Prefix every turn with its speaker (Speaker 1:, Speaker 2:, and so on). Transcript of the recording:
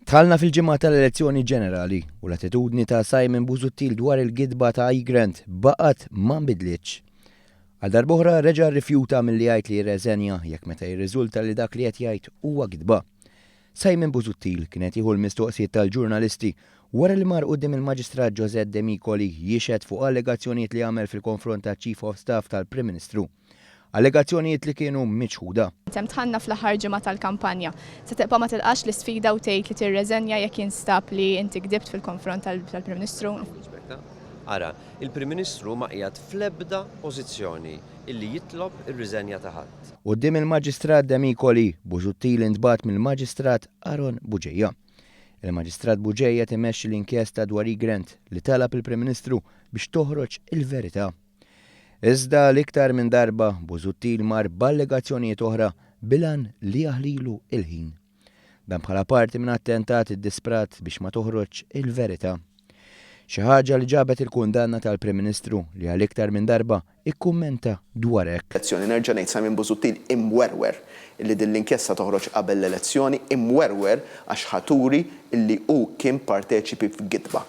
Speaker 1: Dħalna fil-ġimgħa tal-elezzjoni ġenerali u l-attitudni ta' Simon Busuttil dwar il-gidba ta' Egrant baqgħet ma nbidlitx. Għal darb'oħra reġa' rrifjuta milli jgħid li jirreżenja jekk meta jirriżulta li dak li qed jgħid huwa gidba. Simon Busuttil kien qed jieħu l-mistoqsijiet tal-ġurnalisti wara li mar quddiem il-Maġistrat Josette Demicoli jixhed fuq allegazzjonijiet li għamel fil-konfront taċ-Chief of Staff tal-Prim Ministru. Allegazzjonijiet li kienu miċħuda.
Speaker 2: Kemm dħalna fl-aħħar ġimgħa tal-kampanja. Se tibqa' ma tilqax l-isfida u tgħid li tirreżenja jekk jinstab li inti gdibt fil-konfront tal-Prim Ministru?
Speaker 3: Ara, il-Prim Ministru ma qiegħed fl-ebda pożizzjoni illi jitlob ir-riżenja ta' ħadd.
Speaker 1: Quddiem il-Maġistrat Demicoli, Busuttil intbagħat mill-Maġistrat Aaron Bugeja. Il-Maġistrat Bugeja qed imexxi l-inkjesta dwar Egrant li talab il-Prim Ministru biex toħroġ il-verità. Iżda għal iktar minn darba Busuttil mar b'allegazzjonijiet oħra bil-għan li jaħlilu il-ħin. Dan bħala parti minn attentat iddisprat biex ma toħroġx il-verità. Xi ħaġa li ġabet il-kundanna tal-Prim Ministru li għal iktar minn darba ikkummenta dwar hekk.
Speaker 4: Elezzjoni. Nerġa' ngħid Simon Busuttil imwerwer illi din l-inkjesta toħroġ qabel l-elezzjoni, imwerwer għax ħa turi illi hu kien parteċipi f'gidba.